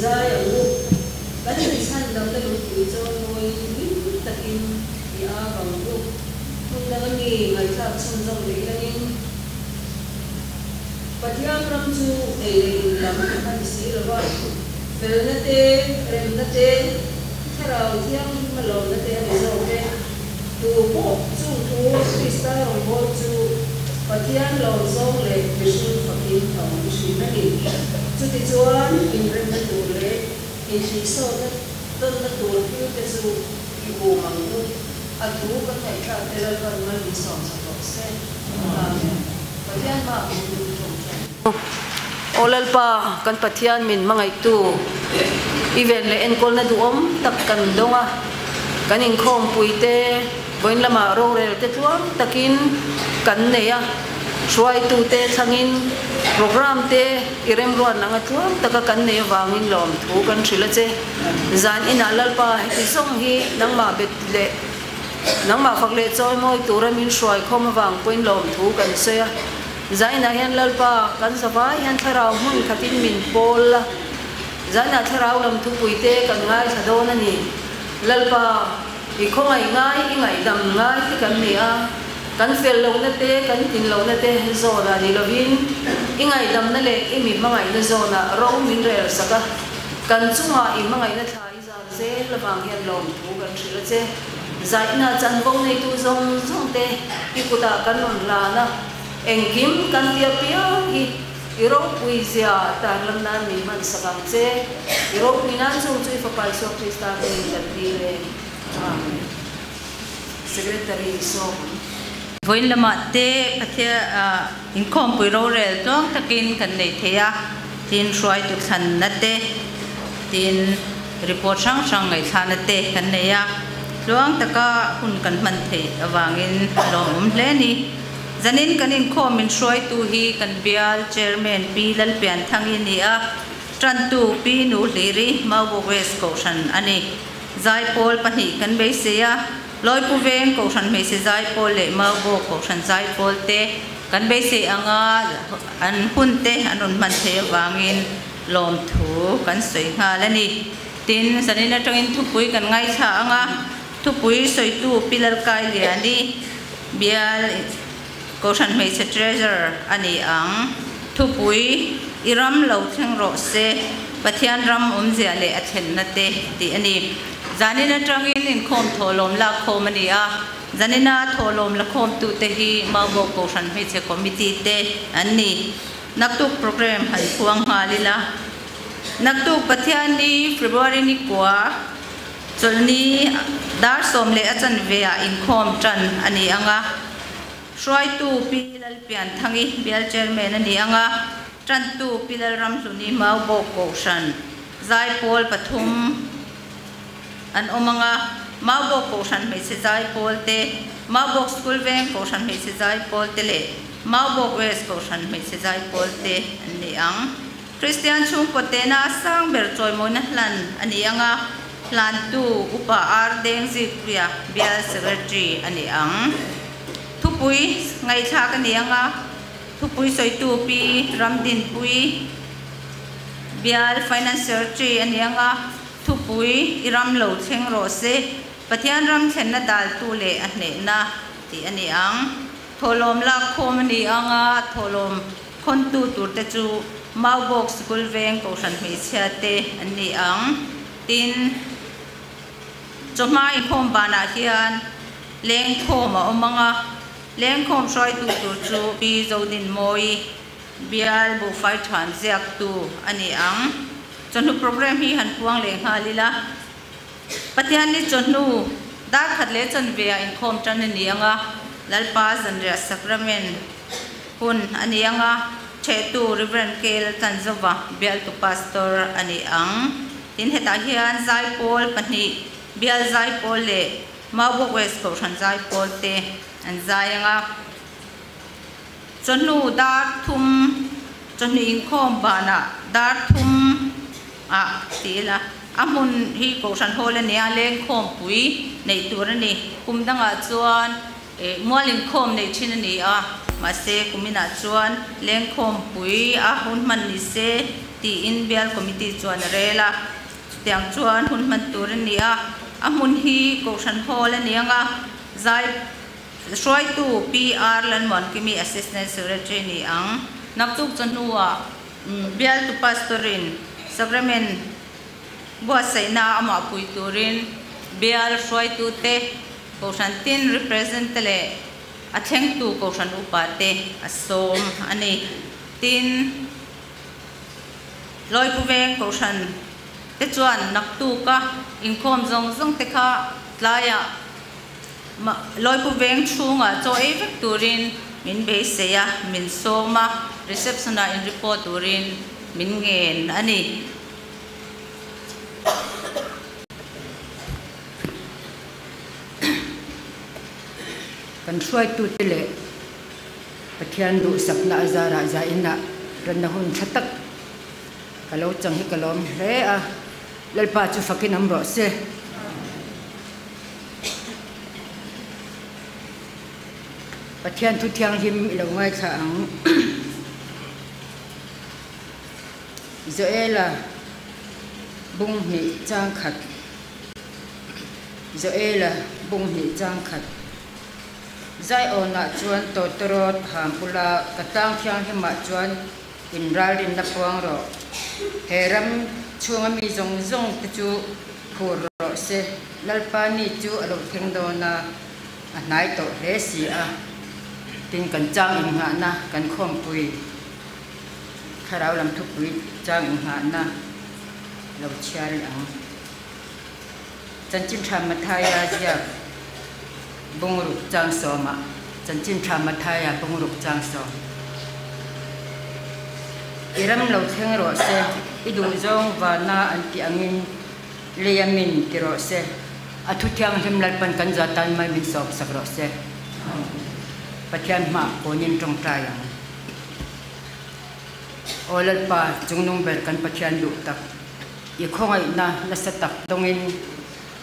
zai ang u. Kan inchhandamna lungpui chawimawiin hlim takin i au ang u. Hmun dang ami ngaihthlak chhunzawm leh langin Pathian ram chu ei leh in lam a ni si lo va, felna te, remna te, Thlarau Thianghlim a lawmna te a ni zawk e. Tu pawh chung thu Krista rawngbâwl chu Pathian lawmzawng leh mihring fakin a awm thin a ni. Chutichuan, inremna tur leh inhrisawtna tawnna tur thilte chu i um ang u. A thu kan ngaihthlak te Lalpan mal min sawmsak rawh se. Amen. Pathian hmaah min ding thawm thin. Aw Lalpa, kan Pathian min hmangaihtu, i ven leh enkawlna duhawm tak kan dawng a, kan inkhawmpuite vawiin lamah rorel te tluang takin kan nei a, hruaitute thlangin program te i remruat nanga tluang taka kan nei avangin lawmthu kan hrilh a che. Zan inah Lalpa heti zawng hi nangmah bet leh nangmah fak leh chawimawi tura min hruaikhawm avang pawhin lawmthu kan sawi a. Zainah hian Lalpa kan zavai hian thlarau hmun khatin min pawl la, zainah thlarau lam thupuite kan ngaithla dawn a ni. Lalpa, i khawngaih ngai, i ngaihdam ngai te kan ni a, kan fel lohna te, kan tlin lohna te zawnah ni lovin, i ngaihdamna leh i mi hmangaihna zawnah ro min rel sak a, kan chungah i hmangaihna thla i zar zel avang hian lawmthu kan hrilh a che. Zainah chanvo neitu zawng zawng te i kutah kan rawn hlan a. Engkim kan tia piang hi i ropui zia tarlam nan min hman sak ang che. I ropui nan chung chu i Fapa Isua Krista hmingin kan dil e. Amen. Secretary Sawm. Vawiin lamah te Pathian inkhawmpui rorel tluang takin kan nei thei a, tin hruaitu thlanna te, tin report hrang hrang ngaihthlahna te kan nei a, tluang taka hun kan hman theih avangin a lawmawm hle a ni. Zanin kan inkhawm min hruaitu hi kan bial Chairman Pi Lalpianthangi a ni a, tantu Pi Nuhliri, Maubawk West Kohhran a ni. Zaipawl pahnih kan beisei a, Lawipu Veng Kohhran Hmeichhe Zaipawl leh Maubawk Kohhran Zaipawl te kan beisei anga an hun te an rawn hman theih avangin lawmthu kan sawi nghal a ni. Tin, zanin atangin thupui kan ngaithla anga thupui sawitu Pi Lalkailiani, Bial Kohhran Hmeichhe Treasurer a ni ang. Thupui, I ram lo thleng rawh se, Pathian ram awmzia leh a thlenna te tih a ni. Zanin atangin inkhawm thawhlawm lakkhawm a ni a, zanina thawhlawm lakhawmtute hi Maubawk Kohhran Hmeichhe Committee te an ni. Naktuk program han phuang nghal ila. Naktuk Pathianni February ni kua. Chawlhni dar 10 a chanve ah inkhawm tan a ni ang a, hruaitu Pi Lalpianthangi Bial Chairman a ni ang a, tantu Pi Lalramhluni Maubawk Kohhran Zaipawl pathum an awm ang a, Maubawk Kohhran Hmeichhe Zaipawl te, Maubawk School Veng Kohhran Hmeichhe Zaipawl te leh Maubawk West Kohhran Hmeichhe Zaipawl te an ni ang. Kristian chhungkaw tena sang ber chawimawina hlan a ni ang a, hlantu Upa R. Dengzikpuia Bial Secretary a ni ang. Thupui ngaihthlak a ni ang a, thupui sawitu Pi Ramdinpui Bial Finance Secretary a ni ang a, thupui I ram lo thleng rawh se, Pathian ram thlenna daltu leh a hnehna tih a ni ang. Thawhlawm lakkhawm a ni ang a, thawhlawm Khawntu turte chu Maubawk Sikul Veng Kohhran hmeichhia te an ni ang. Tin, chawhma inkhawm banah hian lengkhawm a awm ang a, lengkhawm hruaitu tur chu Pi Zodinmawi Bial Buhfai Than ziaktu a ni ang. Chawhnu program hi han puang leh nghal ila. Pathianni chawhnu dar khat leh chanve ah inkhawm tan a ni ang a, Lalpa Zanriah Sacrament hun a ni ang a, Thehtu Rev. Kel Tanzova bialtu Pastor a ni ang. Tin, hetah hian Zaipawl pahnih, Bial Zaipawl leh Maubawk West Kohhran Zaipawl te an zai ang a. Chawhnu dar thum, chawhnu inkhawm banah dar thum ah ti ila, a hmun hi Kohhran Hall a nia, lengkhawmpui neih tur a ni. Kum dangah chuan mual inkhawm neih thin a ni a, mahse kuminah chuan lengkhawmpui a hun hman ni se. tiin Bial Committee chuan a rel a. Chutiang chuan hun hman tur a ni a, a hmun hi Kohhran Hall a ni ang a, zai hruaitu PR Lalmuankimi Assistant Secretary ni ang. Naktuk chawhnuah Bialtu Pastor-in Sacrament buatsaihna amah pui turin Bial hruaitute, Kohhran tin represent te leh a thlengtu Kohhran upate a sawm a ni. Tin, Lawipu Veng Kohhran te chuan naktuka inkhawm zawng zawng te kha tlaiah Lawipu Veng chhungah chaw ei vek turin min beisei a, min sawm a, reception ah in report turin min ngen a ni. Kan hruaitute leh Pathian duhsakna a zarah zainah ranna hun tha tak ka lo chang hi ka lawm hle a, Lalpa chu fakin awm rawh se. Pathian thu thianghlim i lo ngaithla ang. Joela bung hnih chang khat Joela bung hnih chang khat Zaiawnah chuan tawtawrawt ham ula, ka tlang thianghlimah chuan inralrinna puang rawh. He ram chhunga mi zawng zawng te chu phur rawh se, Lalpa ni chu a lo thleng dawn a, a hnai tawh hle si a. Tin, kan chang innghahna kan khawmpui thlarau lam thupui chang innghahna lo chhiar leh ang. Chanchin Tha Mathaia ziak bungruk chang sawmah Chanchin Tha Mathaia bungruk chang sawm. I ram lo thleng rawh se, i duhzawng vana an tih angin leia min ti rawh se. A thu thianghlim Lalpan kan za tan mai min sawm sak rawh se. Pathian hmah kawnin tawngtai ang. Aw Lalpa, chungnung ber kan Pathian duh tak. I khawngaihna nasa tak dawngin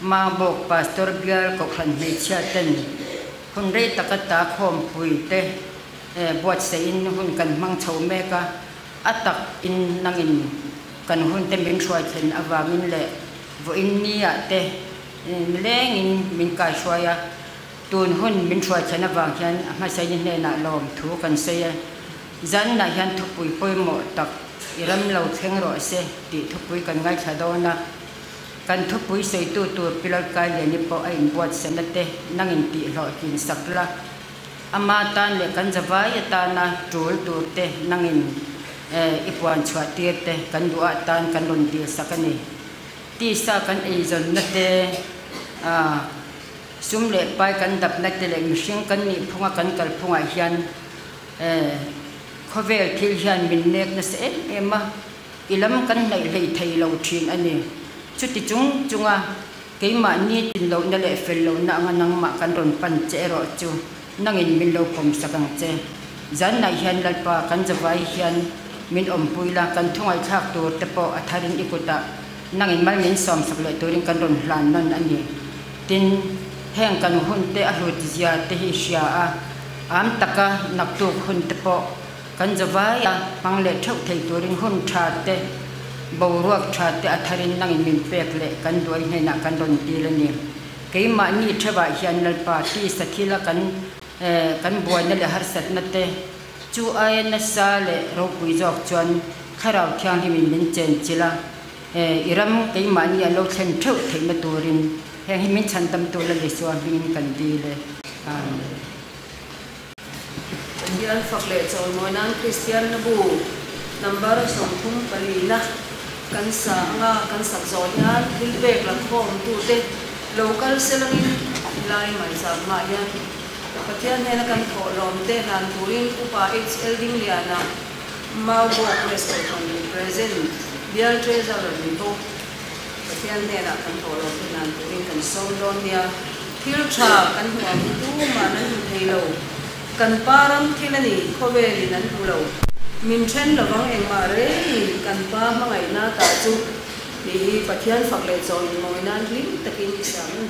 Mabawk Pastor Bial Kohhran hmeichhia ten hun rei taka ta khawmpui te buatsaihin hun kan hmang chho mek a, a tak in nangin kan hun te min hruai thlen avangin leh vawiin ni ah te milengin min kaihruai a, tun hun min hruai thlen avang hian a hmasaini hnenah lawmthu kan sawi e. Zanah hian thupui pawimawh tak i ram lo thleng rawh se tih thupui kan ngaithla dawn a. Kan thupui sawitu tur Pilar Kailiani pawh a inbuatsaihna te nangin tihhlawhtlin sak la. Ama tan leh kan zavai atana tul tur te nangin i puan chhuah tir te kan duh ah tan kan rawn dil sak a ni. Tisa kan eizawnna te sum leh pai kan dapna te leh mihring kan nih phunga kan kalphungah hian Khawvel thil hian min nek nasa em em a, i lam kan hnaih hlei thei lo thin a ni. Chuti chung chunga keimahni tin lohna leh fel lohna anga nangmah kan rawn pan che erawh chu nangin min lo pawmsak ang che. Zanah hian Lalpa kan zavai hian min awmpui la, kan thungaihthlak tur te pawh a tharin i kutah nangin mal min sawmsak leh turin kan rawn hlan nawn a ni. Tin, heng kan hun te a hlut zia te hi hria a, am taka naktuk hun te pawh kan zavai a, hmang leh theuh thei turin hun tha te, boruak tha te a tharin nangin min pek leh kan duai hnenah kan rawn dil a ni. Keimahni theuhah hian Lalpa tisa thila kan kan buaina leh harsatna te chu aia nasa leh ropui zawk chuan Thlarau Thianghlimin min chenchilh a, I ram keimahni an lo thlen theuh theihna turin heng hi min chhan tam tur la Isua hmingin kan dil e. Amen. Pathian fak leh chawimawi nan Kristian na bu number 34 na kan sa anga kan sak zawh hian thil pek la khawm tute lo kal selangin lai mai zam hmaah hian Pathian hnena kan thawh lawm te hlan turin Upa HL Dingliana Maubawk West Kohhran Present Bial Treasurer ni bawk Pathian hnenah kan thawh lo te nan turin kan sawm dawn nia. Thil tha kan hmu ang hi tumah nan hmu thei lo. Kan pa ram thil a ni, khawvelin an hmu lo. Min then lovang engmah rengin kan pa hmangaihna tah chu tih hi Pathian fak leh chaw inmawi nan hlim takin i sa ang.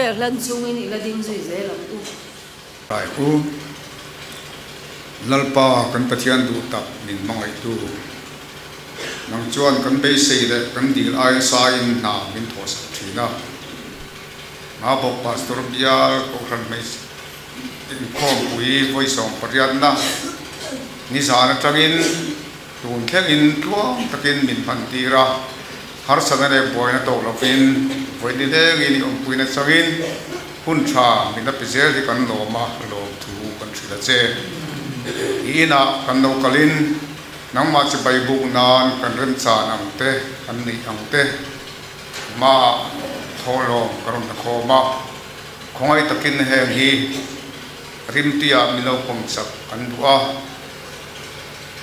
Thupek hlan chungin i la ding zui zel ang u. Rai u. Lalpa kan Pathian duh tak min hmangaihtu. Nang chuan kan beisei leh kan dil aia sain hna min thawhsak thin a. Mabawk Pastor bial Kohhran hmeichhe inkhawmpui vawi sawmpariatna nizan atangin tun thlengin tluang takin min hmantir a, harsatna leh buaina tawk lovin vawi ni lengin i awmpuina changin hun tha min la pe zel hi kan lawm a, lawmthu kan hrilh a che. I inah kan lo kalin nangmah chibai buk nan kan remchan ang te, kan neih ang te hmaah thawhlawm ka rawn la khawm a, khawngaih takin heng hi rimtuiah min lo pawm chak kan duh a.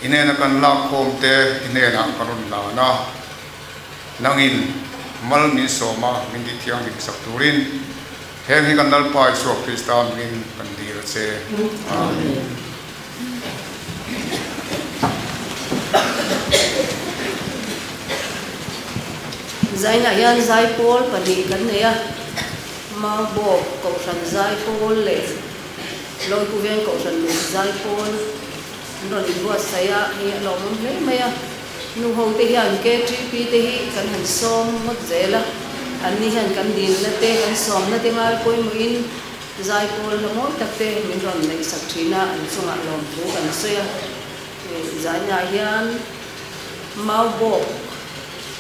I hnena kan lak khawm te i hnenah ka rawn lan a, nangin mal min sawm a, min tih thianghlim sak turin heng hi kan Lalpa Isua Krista hmingin kan dil a che. Amen. Zainah hian zaipawl pahnih kan nei a, Maubawk Kohhran zaipawl leh Lawipu Veng Kohhran Hmeichhe zaipawl. An rawn inbuatsaih a, hei a lawmawm hle mai a. Nu ho te hian KTP te hi kan han sawm ngawt zel a, an ni hian kan dilna te, kan sawmna te ngai pawimawhin zaipawl hla mawi tak te min rawn neihsak thin a, an chungah lawmthu kan sawi a. Zainah hian Maubawk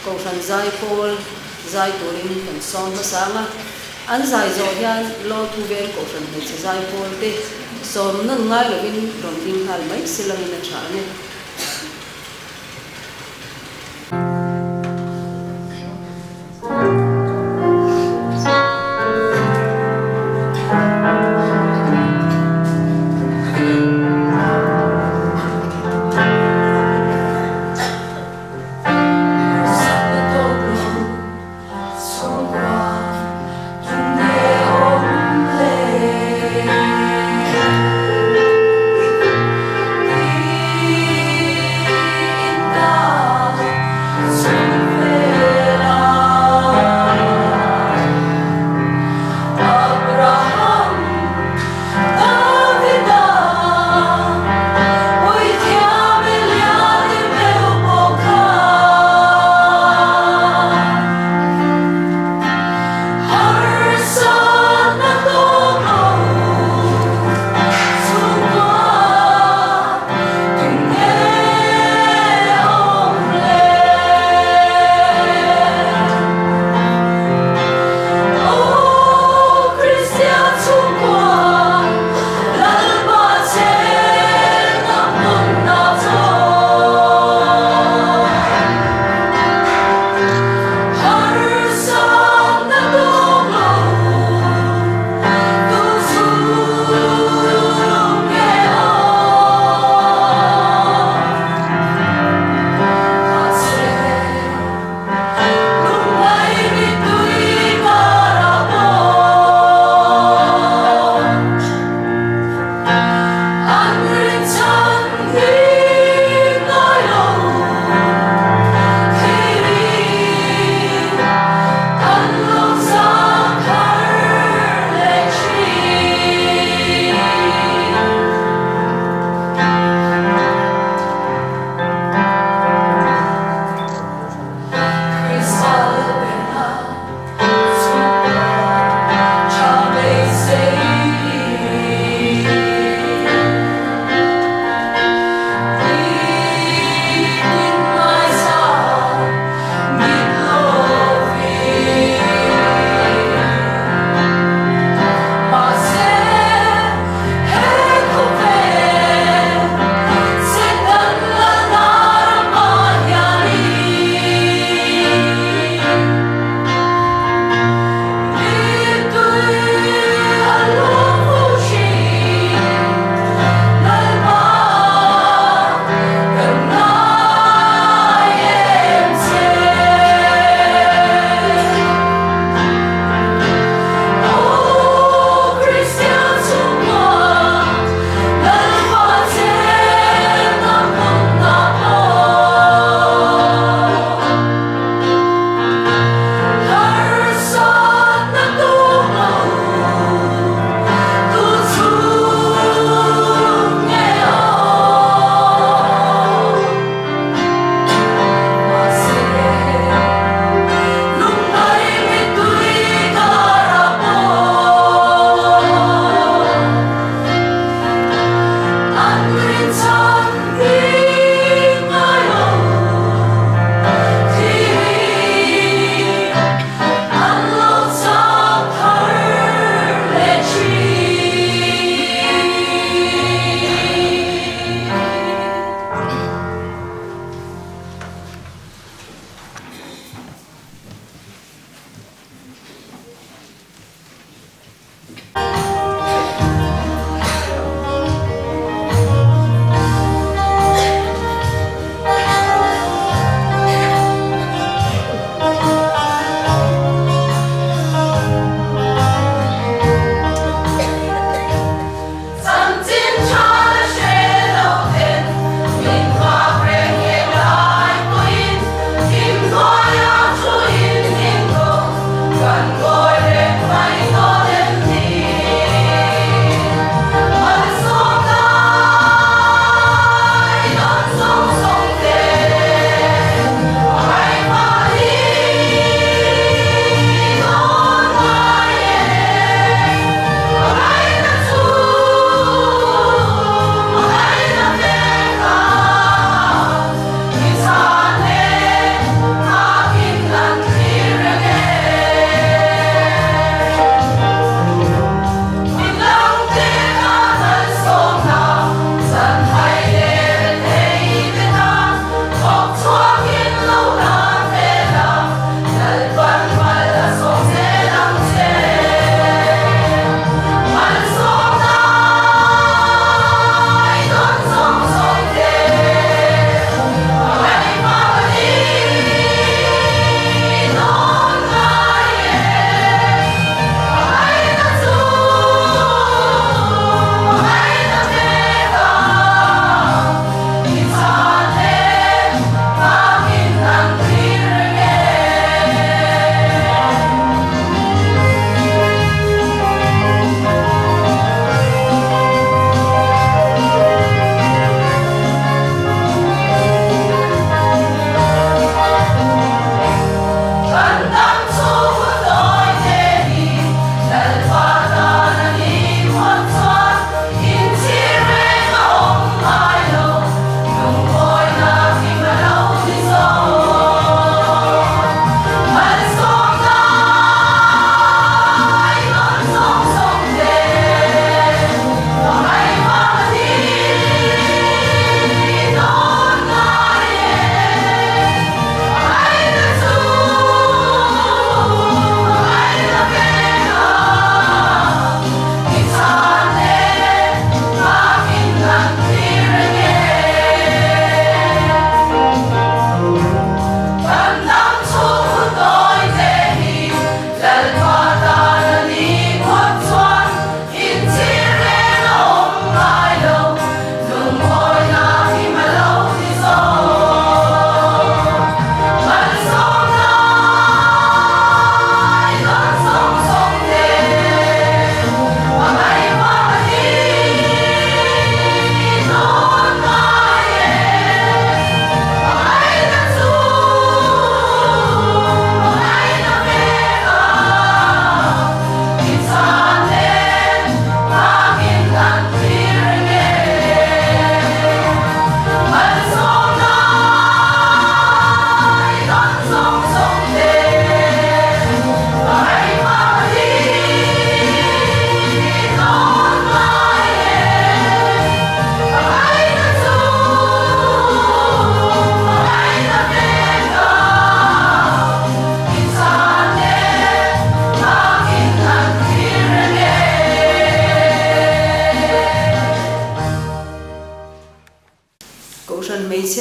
Kohhran zaipawl zai turin kan sawm hmasa ang a. An zai zawh hian Lawthu Veng Kohhran hmeichhe zaipawl te sawm nawn ngai lovin rawn ding nghal mai se langin a tha a ni.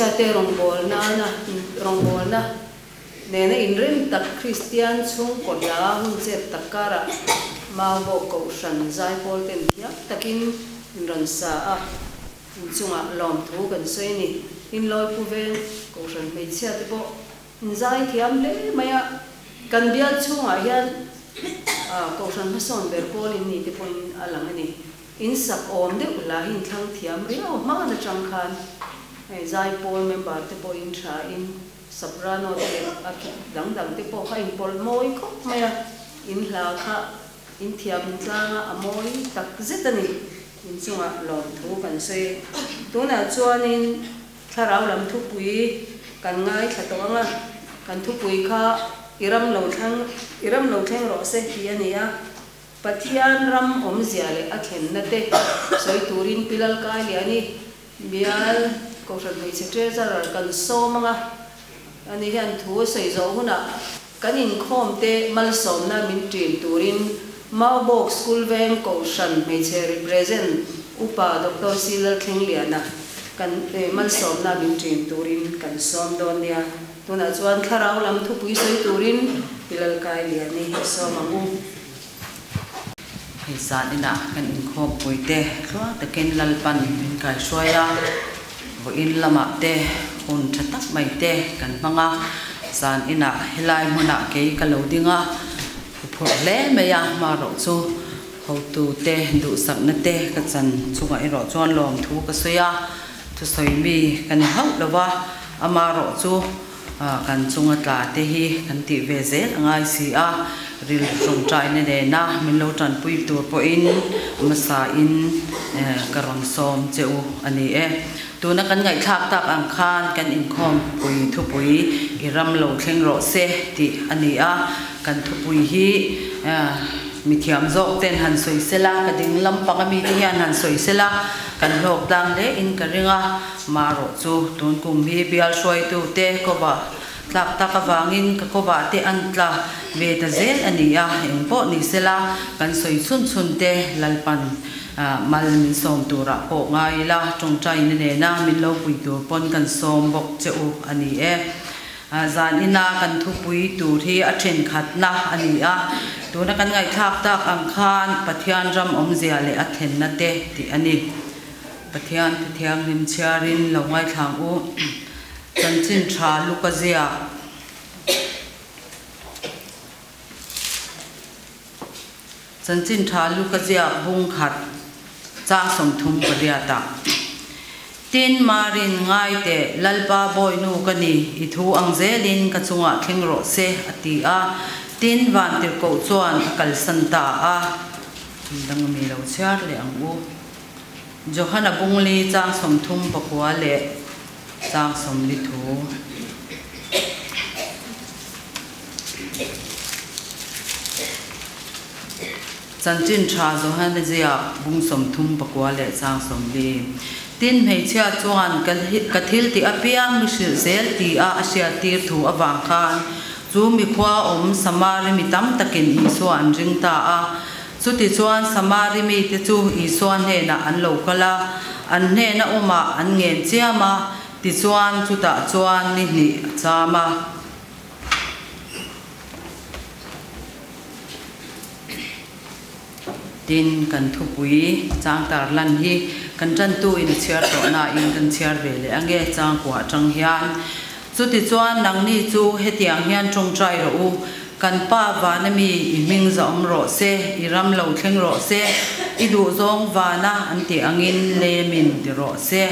Hmeichhiate rawngbawlnana rawngbawlna nena inrem tak Kristian chhungkaw hla hun chet tak karah Maubawk Kohhran zaipawl ten thiam takin in rawn sa a, inchungah lawmthu kan sawi a ni. Inlawipu veng Kohhran hmeichhiate pawh in zai thiam hle mai a, kan bial chhungah hian Kohhran hmasawn ber pawl in ni te pawhin a lang a ni. In sak awm deuh hla hi in thlang thiam riau hman atang khan hei zaipawl member te pawh in tha in soprano te leh a dang dang te pawh kha in pawlh mawi khawp mai a, in hla kha in thiam in tlang a, a mawi tak zet a ni. In chungah lawmthu kan sawi. Tunah chuanin thlarau lam thupui kan ngaithla tawh ang a, kan thupui kha i ram lo thlang i ram lo thleng rawh se tih a ni a. Pathian ram awmzia leh a thlenna te sawi turin Pi Lalkailiani bial Kohhran Hmeichhe Treasurer kan sawm anga ani hian thu a sawi zawh hunah kan inkhawm te malsawmna min ṭin turin Maubawk School Veng Kohhran Hmeichhe Represent Upa Doctor C Lalthlengliana kan malsawmna min ṭin turin kan sawm dawn nia. Tunah chuan thlarau lam thupui sawi turin Pi Lalkailiani sawm ang u. Hei zan inah kan inkhawmpui te tluang takin Lalpan min kaihruai a, vawiin lamah te hun tha tak mai te kan hmang a, zan inah helai hmunah kei ka lo ding a, huphurh hle mai a, hmarawh chu hotu te duhsakna te ka chan chungah erawh chuan lawmthu ka sawi a, thusawi mi ka ni hauh lo va, amarawh chu. Kan chunga tla te hi kan tih ve zel a ngai si a, rilru tawngtaina nena min lo tanpui tur pawhin hmasain ka rawn sawm che u a ni e. Tuna kan ngaihthlak tak ang khan kan inkhawmpui thupui i ram lo thleng rawh se tih a ni a, kan thupui hi mithiam zawk ten han sawi sela, ka ding lampang ami te hian han sawi sela kan hlawk tlang hle in ka ring a. Marawh chu tun kum hi bial hruaitute kawvah tlak tak avangin ka kawvah te an tla ve ta zel a ni a, eng pawh ni sela kan sawi chhun chhun te Lalpan mal min sawm turah pawh ngai ila tawngtaina nena min lo pui tur pawn kan sawm bawk che u a ni e. Zan ina kan thupui tur hi a thenkhatna a ni a, tuna kan ngaihthlak tak ang khan Pathian ram awmzia leh a thenna te tih a ni. Pathian Thu Thianghlim chhiarin lo ngaithlang u. Chanchin tha Luka ziak. Chanchin tha Luka ziak bung khat chang 38 ah. Tin, Marin, ngai teh, Lalpa Bawihnu ka ni, i thu ang zelin ka chungah thleng rawh se, a ti a. Tin, Vantirhkoh chuan a kalsan ta a. Dang mi lo chhiar leh ang u. Johana bungli chang 39 leh chang 40 thu. Chanchin tha Johana ziak bung 39 leh chang 40. Tin, hmeichhia chuan ka thil tih apiang mi hrilh zel ti a a hriattir thu avang khan chu mikhua awm Samari mi tam takin Isua an ring ta a. Chutichuan Samari mite chu Isua hnenah an lo kal a, an hnena awmah an ngen chiam a, tichuan chutah chuan ni hnih a cham a. Tin, kan thupui chang tar lan hi kan tantu in a chhiar tawh nain kan chhiar ve leh ange changkua atang hian. Chutichuan nangni chu hetiang hian tawngtai rawh u, Kan Pa vana mi i hming za awm rawh se, i ram lo thleng rawh se, i duhzawng vana an tih angin lemin ti rawh se.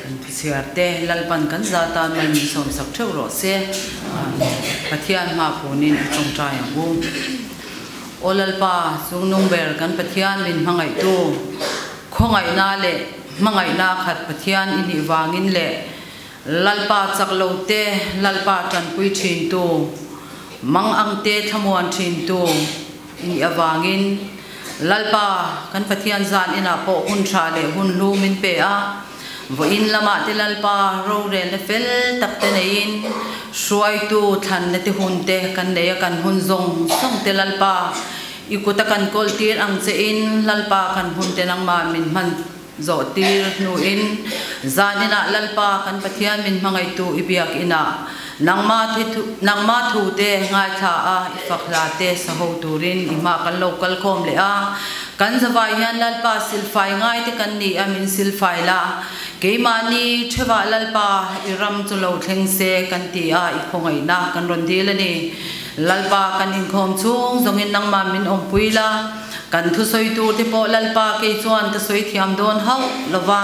Kan thuchhiar te Lalpan kan za tan mai min sawmsak theuh rawh se. Pathian hma punin i tawngtai ang u. Aw Lalpa, chungnung ber kan Pathian min hmangaihtu, khawngaihna leh hmangaihna khat Pathian i nih vangin leh Lalpa chak lo te, Lalpa tanpui thin tu, mang ang te thlamuan thin tu i nih avangin Lalpa kan Pathian zan inah pawh hun tha leh hun hlu min pe a, vawiin lamah te Lalpa rorelna fel tak te neiin hruaitu thlanna te hun te kan nei a, kan hun zawng zawng te Lalpa i kuta kan kawl tir ang che in Lalpa kan hun te nangmah min hman. zawh tir hnuin zaninah Lalpa kan Pathian min hmangaihtu i biakinah nangma nangma thu te ngaithla a i fak hla te sa ho turin i hma kan lo kal khawm leh a. Kan zavai hian Lalpa silfai ngai te kan ni a min silfai la. Keimahni theuhah Lalpa i ram chu lo thleng se kan ti a i khawngaihna kan rawn dil a ni. Lalpa kan inkhawm chhung zawngin nangmah min awmpui la. Kan thusawi tur te pawh Lalpa kei chuan ka sawi thiam dawn hauh lo va,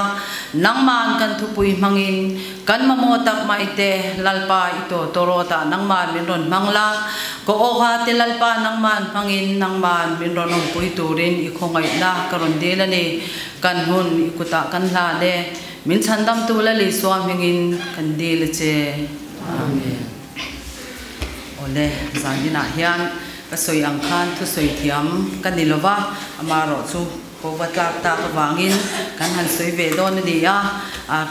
nangma'n kan thupui hmangin kan mamawh tak mai te Lalpa i tawh tawrawtah nangma'n min rawn hmang la, ka awha te Lalpa nangma'n hmangin nangma'n min rawn awmpui turin i khawngaihna ka rawn dil a ni. Kan hun i kutah kan hlan e, min chhandamtu Lal Isua hmingin kan dil a che. Amen. Awle, zaninah hian ka sawi ang khan thusawi thiam ka ni lo va, amaherawh chu ko va tlak tak avangin kan han sawi ve dawn a ni a,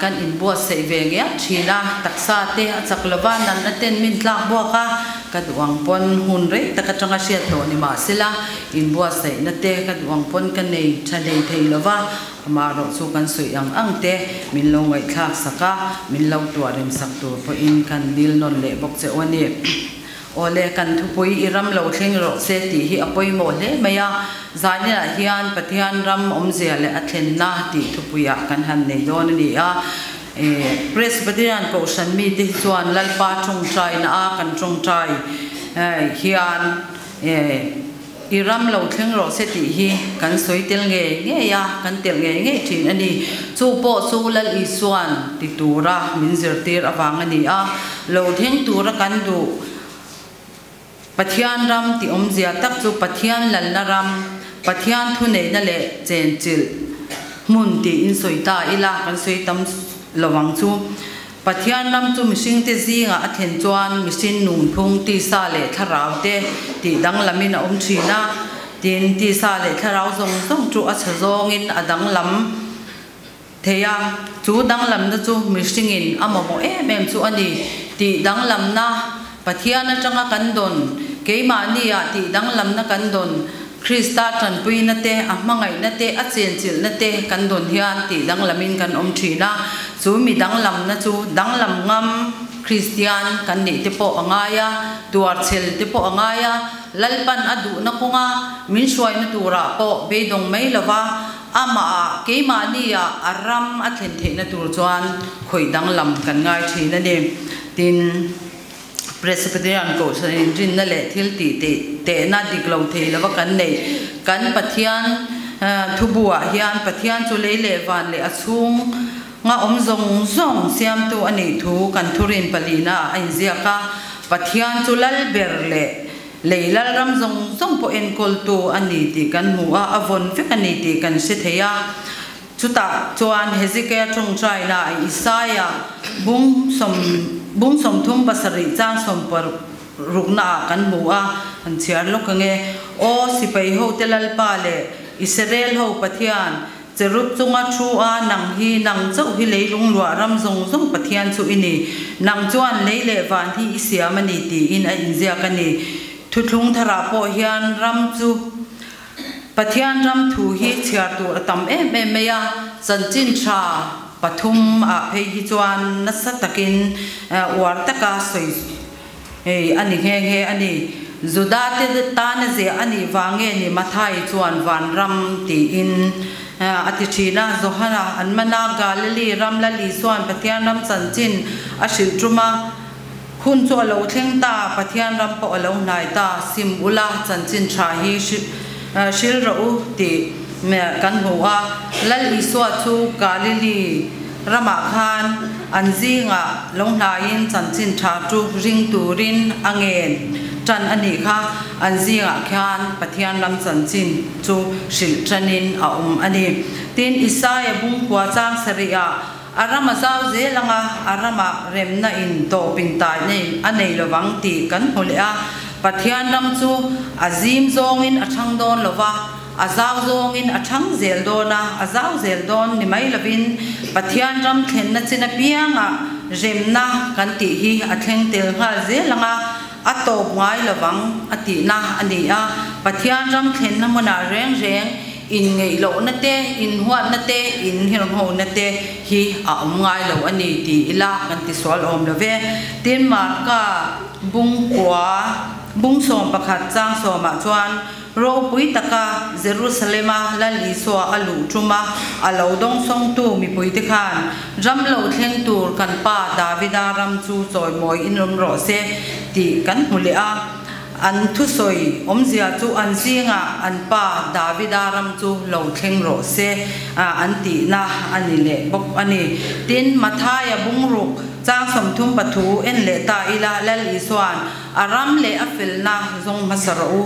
kan inbuatsaih ve ngial thin a, taksa te a chak lo va, natna ten min tlak buak a, ka duh ang pawn hun rei tak atanga hriat tawh ni mahsela inbuatsaihna te ka duh ang pawn ka nei tha hlei thei lo va, Amaherawh chu kan sawi ang ang te min lo ngaihthlak sak a, min lo tuah rem sak tur pawhin kan dil nawn leh bawk che u a ni. Awle, kan thupui i ram lo thleng rawh se tih hi a pawimawh hle mai a, zaninah hian Pathian ram awmzia leh a thlenna tih thupuiah kan han nei dawn a ni a. Presbyterian Kohhran mite hi chuan Lalpa tawngtaina a kan tawngtai hian I ram lo thleng rawh se tih hi kan sawi tel ngei ngei a, kan telh ngei ngei thin a ni. Chu pawh chu Lal Isua'n ti tura min zirtir avang a ni a, lo thleng tura kan duh Pathian ram tih awmzia tak chu Pathian lalna ram, Pathian thuneihna leh chenchilh hmun tiin sawi ta ila kan sawi tam lo ang chu. Pathian ram chu mihringte zingah a thlen chuan mihring nunphung tisa leh thlarau te tih danglamin a awm thin a, tin tisa leh thlarau zawng zawng chu a chhe zawngin a danglam thei a, chu danglamna chu mihringin a mamawh em em chu a ni. Tih danglamna Pathian atanga kan dawn, keimahnia tih danglamna kan dawn, Krista tanpuina te, a hmangaihna te, a chenchilhna te kan dawn hian tih danglamin kan awm thin a. Chu mi danglamna chu danglam ngam Kristian kan nih te pawh a ngai a, tuarchhel te pawh a ngai a, Lalpan a duhna kawnga min hruaina turah pawh beidawng mai lova amah keimahnia a ram a thlen theihna tur chuan khawih danglam kan ngai thin a ni. Tin. Presbyterian Kohhran inrinna leh thil tih tehna dik lo thei lova kan neih kan Pathian thubuah hian Pathian chu lei leh van leh a chhung nga awm zawng zawng siamtu a nih thu kan thurin palina ah a inziak a. Pathian chu lal ber leh lei lal ram zawng zawng pawh enkawltu a ni tih kan hmu a, a vawn vek a ni tih kan hre thei a. Chutah chuan Hezekiah tawngtaina Isaia bung sawm bung 37 chang 60 ah kan hmu a, han chhiar lawk ang e. Aw sipai hote Lalpa leh Israel ho Pathian, cherub chunga thu a nang hi nang chauh hi leilung luah ram zawng zawng Pathian chu i ni. Nang chuan lei leh van hi i siam a ni tiin a inziak a ni. Thuthlung tharah pawh hian ram chu Pathian ram thu hi chhiar tur a tam em em mai a, chanchin tha pathum ah phei hi chuan nasa takin uar taka sawi a ni nghe nghe a ni. Juda te tana ziah a nih vang nge ni Mathai chuan vanram tiin a ti thin a, Johana an man a, Galili ram Lal Isua'n Pathian ram chanchin a hrilh tum a, Hun chu a lo thleng ta, Pathian ram pawh a lo hnai ta, sim ula chanchin tha hi hril rawh u tih kan hmu a. Lal Isua chu Galili ramah khan an zingah lo hnaiin chanchin tha chu ring turin a ngen tan a nih kha. An zingah khian Pathian ram chanchin chu hrilh tanin a awm a ni. Tin, Isaia bungkua chang sarihah A ram a zau zel ang a, a ramah remna in tawp in tai nei a nei lovang tih kan hmu leh a. Pathian ram chu a zim zawngin a thang dawn lo va, a zau zawngin a thang zel dawn a, a zau zel dawn ni mai lovin Pathian ram thlenna chin apiangah remna kan tih hi a thleng tel nghal zel ang a, a tawp ngai lovang a tihna a ni a. Pathian ram thlenna hmunah reng reng. inngeih lohna te, inhuatna te, innghirnghona te hi a awm ngai lo a ni ti ila kan tisual awm lo ve. Tin, Marka bungkua bung 11 chang sawmah chuan ropui taka Jerusalema Lal Isua a luh ṭuma a lo dawngsawngtu mipuite khan ram lo thleng tur kan pa Davida ram chu chawimawi in awm rawh se tih kan hmu leh a. An thusawi awmzia chu an zingah an pa Davida ram chu lo thleng rawh se an tihna a ni leh bawk a ni. Tin, Mathaia bungruk chang 30 pathu en leh ta ila Lal Isua'n a ram leh a felna zawng hmasa rawh u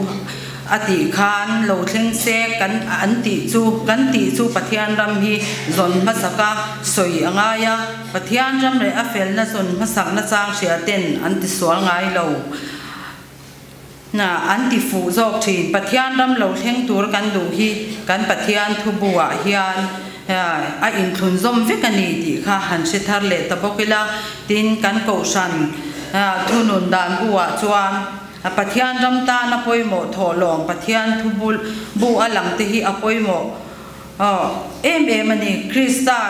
a tih khan lo thleng se kan an tih chu kan tih chu Pathian ram hi zawn hmasaka sawi a ngai a, Pathian ram leh a felna zawn hmasak nachang hria ten an tisual ngai lo. An ti fuh zawk thin. Pathian ram lo thleng tur kan duh hi kan Pathian thubu ah hian a inthlun zawm vek a ni tih kha han hre thar leh ta bawk ila. Tin, kan kohhran thunun dan bu ah chuan Pathian ram tan a pawimawh thawhlawm Pathian thubu bu a lang te hi a pawimawh em em a ni. Krista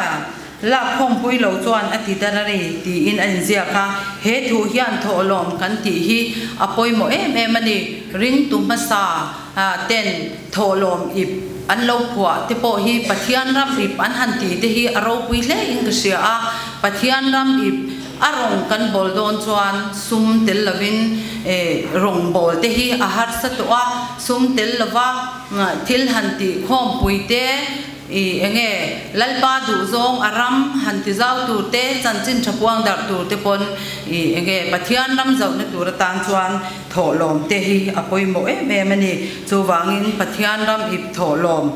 lak khawmpui lo chuan a ti dar a ni tiin a inziak a. He thu hian thawhlawm kan tih hi a pawimawh em em a ni. Ringtu hmasa ten thawhlawm ip an lo phuah te pawh hi Pathian ram ip an han tih te hi a ropui hle in ka hria a. Pathian ram ip a rawng kan bawl dawn chuan sum tel lovin rawng bawl te hi a harsa tawh a, sum tel lova Thil han tih khawmpui te, i enge Lalpa duhzawng a ram han ti zau tur te, chanchin tha puang darh tur te pawn i enge Pathian ram zauhna tur atan chuan thawhlawm te hi a pawimawh em em a ni. Chuvangin Pathian ram ip thawhlawm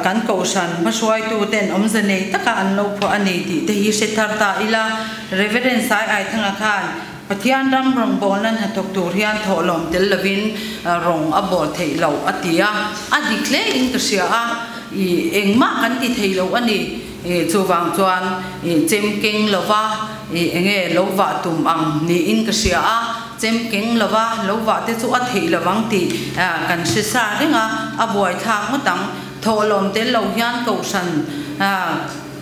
kan kohhran hmahruaitu ten awmze nei taka an lo phuah a ni tih te hi hre thar ta ila. Reverend Sai Aithanga khan Pathian ram rawngbawlna hnathawk tur hian thawhlawm tel lovin rawng a bawl theih loh a ti a, a dik hle in ka hria a, i engmah kan ti thei lo a ni, chuvang chuan i chem keng lova i enge lo vah tum ang niin ka hria a, chem keng lova lo vah te chu a theih lovang tih kan hre sa reng a, a buaithlak ngawt ang, thawhlawm tel lo hian kohhran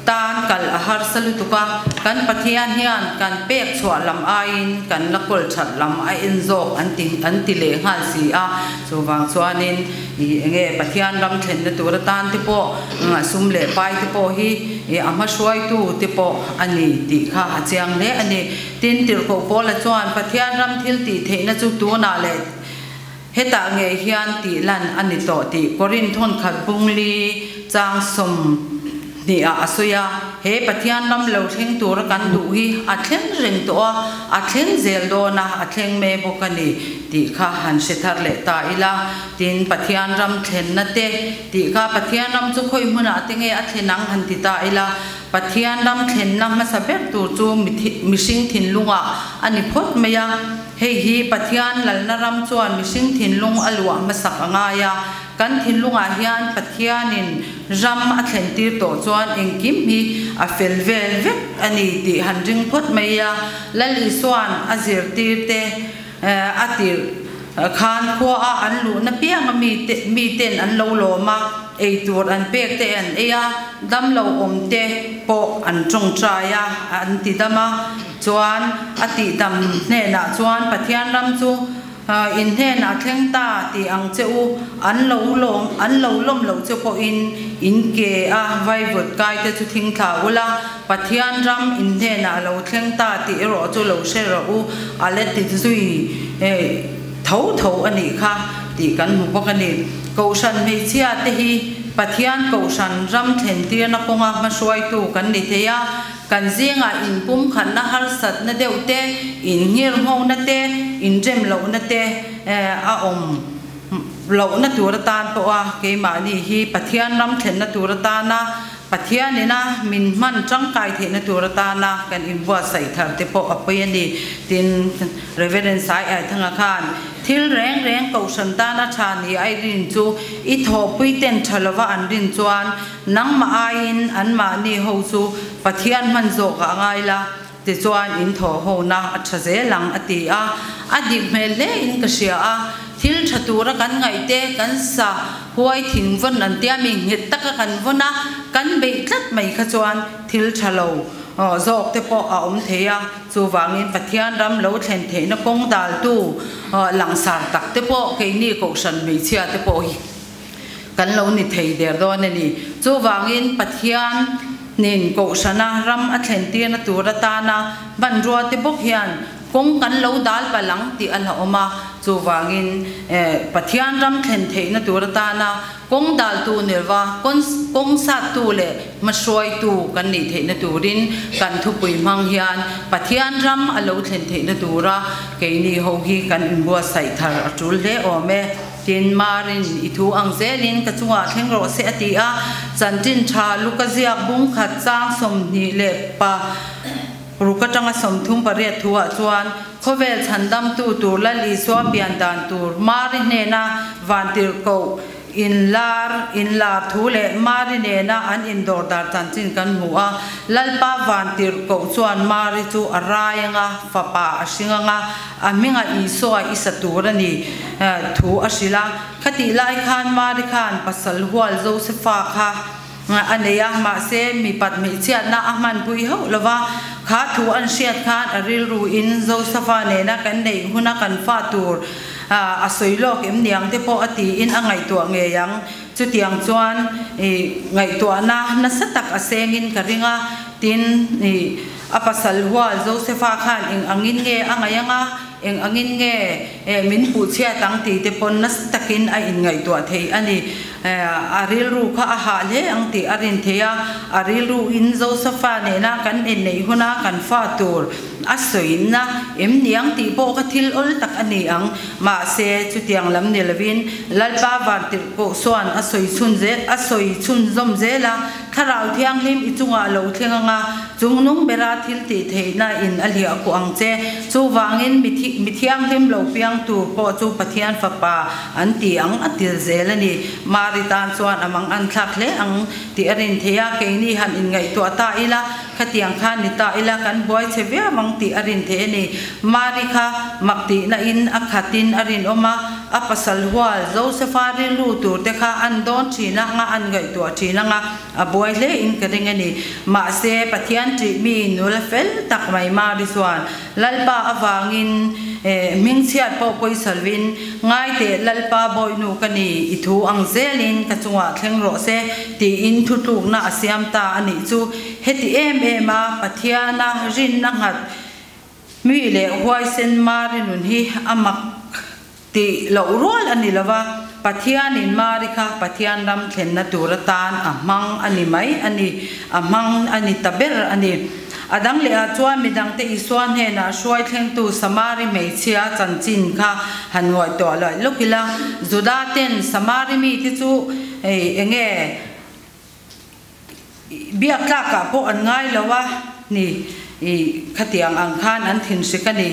Tan kal a harsa lutuk a, kan Pathian hian kan pek chhuah lam aiin kan la kawl that lam a en zawk an ti an ti leh nghal si a, chuvang chuanin i enge Pathian ram thlenna tur atan te pawh sum leh pai te pawh hi i a hmahruaitu te pawh a ni tih kha a chiang hle a ni. Tin, Tirhkoh Paula chuan Pathian ram thil tih theihna chu tunah leh hetah ngei hian tih lan a ni tawh tih Korinth thawnkhat bungli chang 20 ah a sawi a. He Pathian ram lo thleng tura kan duh hi a thleng reng tawh a, a thleng zel dawn a, a thleng mai bawk a ni tih kha han hre thar leh ta ila. Tin, Pathian ram thlenna te tih kha Pathian ram chu khawi hmunah te nge a thlen ang han ti ta ila. Pathian ram thlenna hmasa ber tur chu mihring thinlungah a ni phawt mai a. Hei hi Pathian lalna ram chuan mihring thinlung a luah hmasak a ngai a, kan thinlungah hian Pathianin ram a thlentir tawh chuan engkim hi a fel vel vek a ni tih han ring phawt mai a. Lal Isua'n a zirtirte a tirh khan khuaa an luhna pianga miten an lo lawm a, eitur an pek te an ei a, damlo awmte pawh an tawngtai a, an ti dam a. Chuan a tihdam hnenah chuan Pathian ram chu in hnenah thleng ta tih ang che u, an lo lawm an lo lawm loh che pawhin in ke a vaivut kai te chu thing thla ula, Pathian ram in hnenah lo thleng ta tih erawh chu lo hre rawh u, a la ti zui tho tho a nih kha tih kan hmu bawk a ni. Kohhran hmeichhia te hi Pathian kohhran ram thlentirna kawnga hmahruaitu kan ni thei a, Kan zingah inpumkhatna harsatna deuh te, innghirnghona te, inrem lohna te a awm lohna tur atan pawha keimahni hi Pathian ram thlenna tur atana Pathianina min hman tangkai theihna tur atana kan inbuatsaih thar te pawh a pawi a ni. Tin, Reverend Sai Aithanga khan thil reng reng kohhran tana tha ni a i rin chu i thawhpui ten tha lova an rin chuan Nangmah aiin anmahni ho chu Pathian hman zawk ah ngai la, tichuan in thawh hona a tha zel ang a ti a. A dik hmel hle in ka hria a, thil tha tura kan ngaih te, kan sa Huai thing vawn an tia mi nghet taka kan vawn a, kan beih tlat mai kha chuan thil tha lo zawk te pawh a awm thei a. Chuvangin Pathian ram lo thlen theihna kawng daltu langsar tak te pawh keini kohhran hmeichhia te pawh hi kan lo ni thei der dawn a ni. Chuvangin Pathian nin kohhrana ram a thlen tirna tur atana hmanrua te bawk hian kawng kan lo dal palh ang tih a hlauhawm a. Chuvangin Pathian ram thlen theihna tur atana Kawng daltu nilva kawng sattu leh hmahruaitu kan nih theihna turin kan thupui hmang hian Pathian ram a lo thlen theihna tura keini ho hi kan inbuatsaih thar a tul hle awm e. Tin, Marin i thu ang zelin ka chungah thleng rawh se a ti a, chanchin tha Luka ziak bung khat chang 28 ruk atanga 38 thuah chuan Khawvel chhandamtu tur Lal Isua pian dan tur Mari hnena vantirhkoh inlar inlar thu leh Mari nena an indawr dar chanchin kan hmu a. Lalpa vantirhkoh chuan Mari chu a rai anga, fapa a hring anga, a hminga Isua i sa tur a ni thu a hrilh a. Khatih lai khan Mari khan pasal hual Josefa kha a nei a, mahse mipat hmeichhiatna a hmanpui hauh lo va, kha thu an hriat khan a rilru in Josefa nena kan neih huna kan fa tur a sawi lawk em niang te pawh a tiin a ngaihtuah ngei ang. Chutiang chuan ngaihtuahna nasa tak a sengin ka ring a, tin a pasal hual Josefa khan eng angin nge a ngaih anga, Eng angin nge min puh chhiat ang tih te pawn nasa takin a inngaihtuah thei a ni. A rilru kha a hah hle ang tih a rin thei a, a rilru in Josefa nena kan inneih huna kan fa tur a sawinna em niang tih pawh kha thil awl tak a ni ang. Mahse, chutiang lam ni lovin Lalpa Vantirhkoh chuan a sawi chhun zel a sawi chhunzawm zel a, Thlarau Thianghlim i chungah lo thleng anga chungnung bera thil tih theihna in a hliah kuh ang che. Chuvangin mi thianghlim lo piang tur pawh chu Pathian Fapa an ti ang a til zel a ni. Mari tan chuan a mang an thlak hle ang tih a rin thei a, keini han inngaihtuah ta ila, khatiang khan ni ta ila kan buai chhe viau ang tih a rin thei a ni. Mari kha mak tihna in a khatin a rinawm a, A pasal hual Josefa rilru tur te kha an dawn thin anga an ngaihtuah thin anga a buai hle in ka ring a ni. Mahse, Pathian ṭih mi nula fel tak mai Mari chuan Lalpa avangin hmingchhiat pawh pawisalvin, Ngai teh Lalpa bawihnu ka ni, i thu ang zelin ka chungah thleng rawh se tiin thutlukna a siam ta a nih chu. Heti em em a Pathiana rinna nghat Mi leh huaisen Mari nun hi a mak tih loh rual a ni lo va, Pathianin Mari kha Pathian ram thlenna tur atan a hmang a ni mai a ni, a hmang a ni ta ber a ni. A dang lehah chuan midangte Isua hnenah hruai thlengtu Samari hmeichhia chanchin kha han ngaihtuah luaih lawk ila, Juda ten Samari mite chu eng nge Biak tlakah pawh an ngai lo a ni i khatiang ang khan an thinhrik a ni.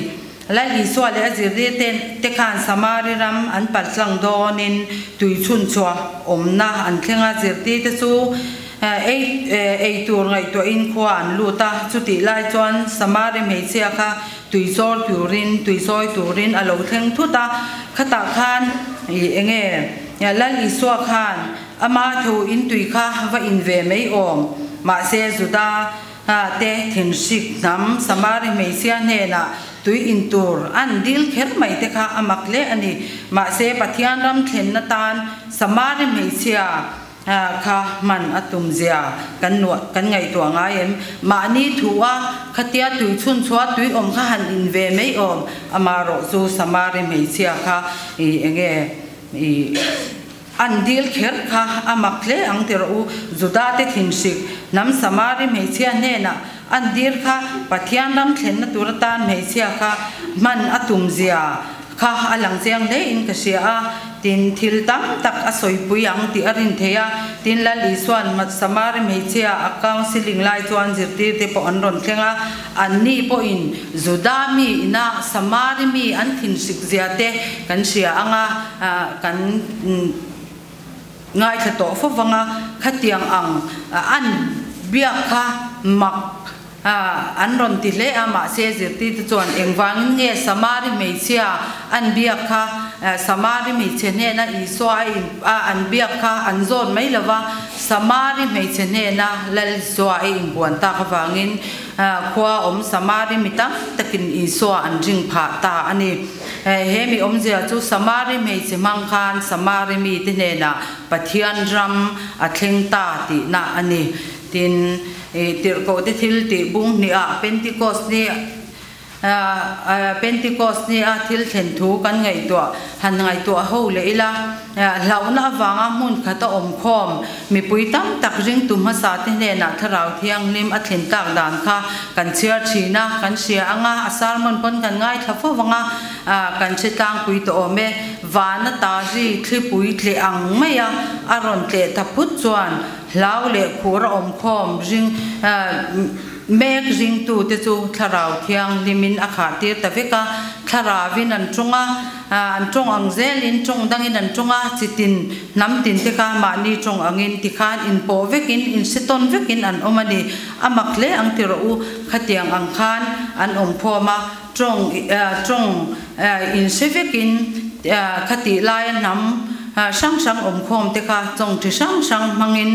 Lal Isua leh a zirtir te te khan Samari ram an paltlang dawnin tui chhunchhuah awmna an thleng a, zirtir te chu ei ei tur ngaihtuahin khua an lut a, chutih lai chuan Samari hmeichhia kha tui chawr turin tui chawi turin a lo thleng thut a, khatah khan i enge Lal Isua khan Ama thu in tui kha va in ve mai awm. Mahse Juda te thinhrik hnam Samari hmeichhia hnenah tui in tur an dil kher mai te kha a mak hle a ni. Mahse Pathian ram thlenna tan Samari hmeichhia kha hman a tum zia kan nuah kan ngaihtuah ngai em? Mahni thu a khatia tui chhunchhuah tui awm kha han in ve mai awm. Amarawh chu Samari hmeichhia kha i enge i An dil kher kha a mak hle ang ti rawh u, Juda te thinhrik, hnam Samari hmeichhia hnenah an dil kha Pathian ram thlenna tur atan hmeichhia kha hman a tum zia kha a lang chiang hle in ka hria a, tin thil tam tak a sawipui ang tih a rin thei a, tin Lal Isua'n Samari hmeichhia a counselling lai chuan zirtir te pawh an rawn thleng a, anni pawhin Juda mi ina Samari mi an thinhrik zia te kan hria ang a. Kan ngaithla tawh fo vang a, khatiang ang an biak kha mak an rawn ti hle a, mahse zirtirte chuan engvangin nge Samari hmeichhia an biak kha Samari hmeichhe hnena Isua a in a an biak kha an zawt mai lo va, Samari hmeichhe hnena Lal Isua a inbuan tak avangin khua awm Samari mi tam takin Isua an ring phah ta a ni. He mi awmzia chu Samari hmeichhe hmang khan Samari mite hnenah Pathian ram a thleng ta tihna a ni. Tin, tirhkohte thil tih bung hniha Pentecost ni Pentecost ni a thil thlen thu kan ngaihtuah han ngaihtuah ho leh ila, hlauhna avanga hmun khat a awm khawm mipui tam tak ringtu hmasa te hnenah Thlarau Thianghlim a thlen tlak dan kha kan chhiar thin a, kan hria ang a, a sermon pawn kan ngaithla fo vang a, kan hre tlangpui tawh awm e. Vana tari thlipui tleh ang maia a rawn tleh ta phut chuan hlau leh khur a awm khawm ring mek ringtute chu Thlarau Thianghlimin a khah tir ta vek a, Thlarauvin an tawng a, an tawng ang zelin tawng dangin an tawng a, chitin hnam tin te kha mahni tawng angin tikhan inpawh vekin insetawn vekin an awm a ni. A mak hle ang ti rawh u, khatiang ang khan an awm khawm a, tawng tawng inhre vekin khatih laia hnam hrang hrang awm khawm te kha tawng chi hrang hrang hmangin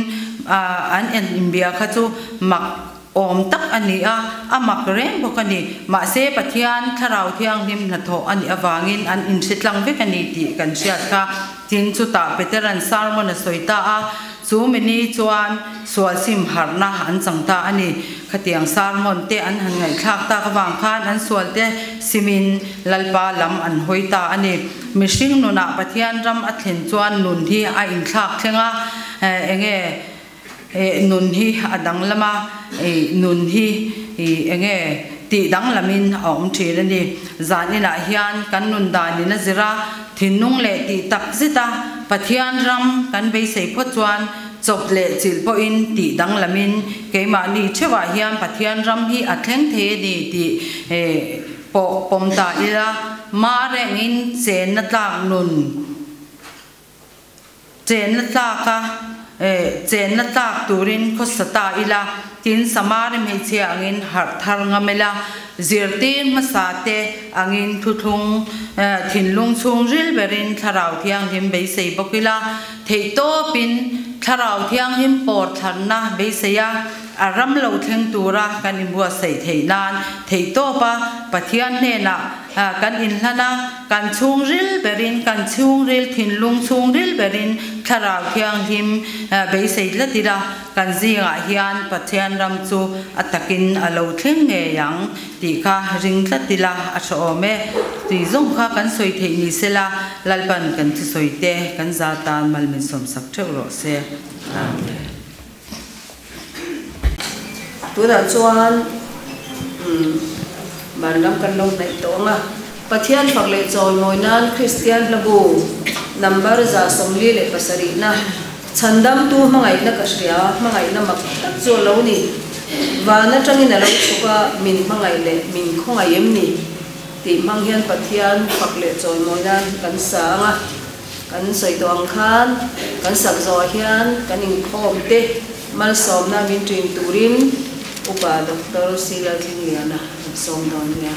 an en inbia kha chu mak awm tak a ni a, a mak reng bawk a ni. Mahse Pathian Thlarau Thianghlim hnathawh a nih avangin an inhre tlang vek a ni tih kan hriat kha. Tin, chutah Petera'n sermon a sawi ta a, chu mini chuan sual sim harhna an chang ta a ni. Khatiang sermon te an han ngaihthlak tak avang khan an sual te simin Lalpa lam an hawi ta a ni. Mihring nunah Pathian ram a thlen chuan nun hi a inthlak thleng a, enge nun hi a danglam a, nun hi enge tih danglamin a awm thin a ni. Zan inah hian kan nun danin a zir a, thinlung leh tih tak zet a Pathian ram kan beisei phawt chuan chawp leh chilh pawhin tih danglamin keimahni theuhah hian Pathian ram hi a thleng thei a ni tih pawh pawm ta ila, mah rengin chenna tlak nun Chenna tlaka chenna tlak turin khawsa ta ila, tin Samari hmeichhia angin harh thar ngam ila, zirtir hmasa te angin thuthlung thinlung chhungril berin Thlarau Thianghlim beisei bawk ila, theihtawpin Thlarau Thianghlim pawr thlarna beisei a, a ram lo thleng tura kan inbuatsaih theih nan theihtawpa Pathian hnenah kan inhlan a, Kan chhungril berin, kan chhungril thinlung chhungril berin Thlarau Thianghlim beisei tlat ila, kan zingah hian Pathian ram chu a takin a lo thleng ngei ang tih kha ring tlat ila a tha awm e. Tui zawng kha kan sawi theih ni sela, Lalpan kan thusawi te kan za tan mal min sawmsak theuh rawh se. Amen. Tunah chuan van lam kan lo hnaih tawh ang a, Pathian fak leh chawimawi nan Kristian hlabu number 147 na Chhandamtu hmangaihna ka hria, hmangaihna mak tak chu a lo ni. Van atangin a lo chhuk a, min hmangaih leh min khawngaih em ni? Tih hmang hian Pathian fak leh chawimawi nan kan sa ang a. Kan sawi tawh ang khan kan sak zawhah hian kan inkhawm te malsawmna min ṭin turin Upa Doctor C. Laltlingliana an sawm dawn nia.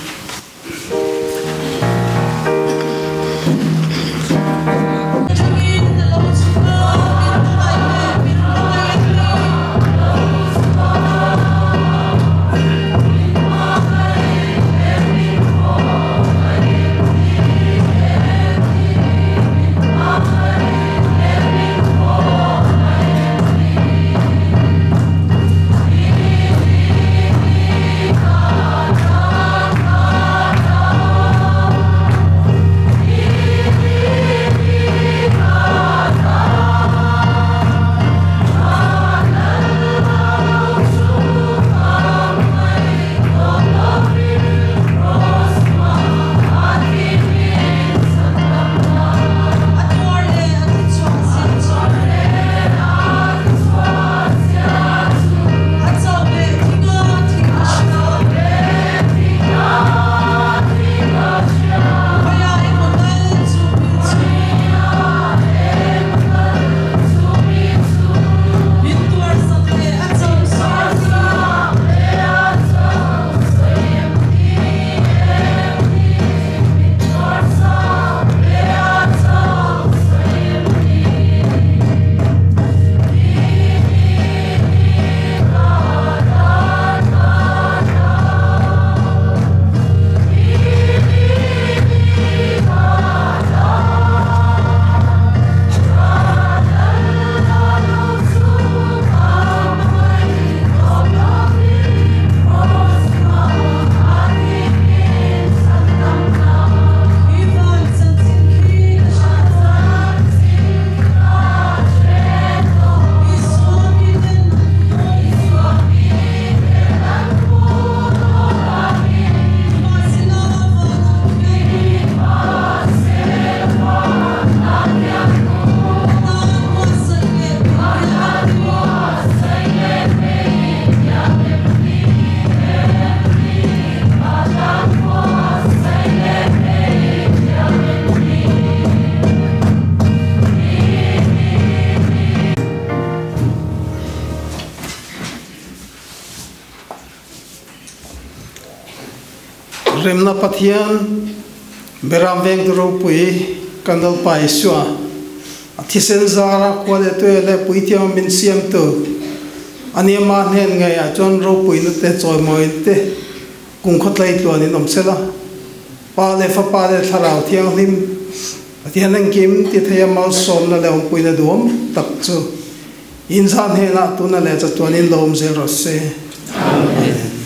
Remna Pathian, Beram Vengtu ropui kan Lalpa Isua, a thisen zara khua leh tui leh puithiam min siamtu a nia mah hnen ngeiah chuan ropuina te chawimawina te kum khawtlai tluanin awm sela. Pa leh Fapa leh Thlarau Thianghlim Pathian engkim ti theia malsawmna leh awmpuina duhawm tak chu inzah hnenah tuna leh chatuanin lo awm zel rawh se. Amen.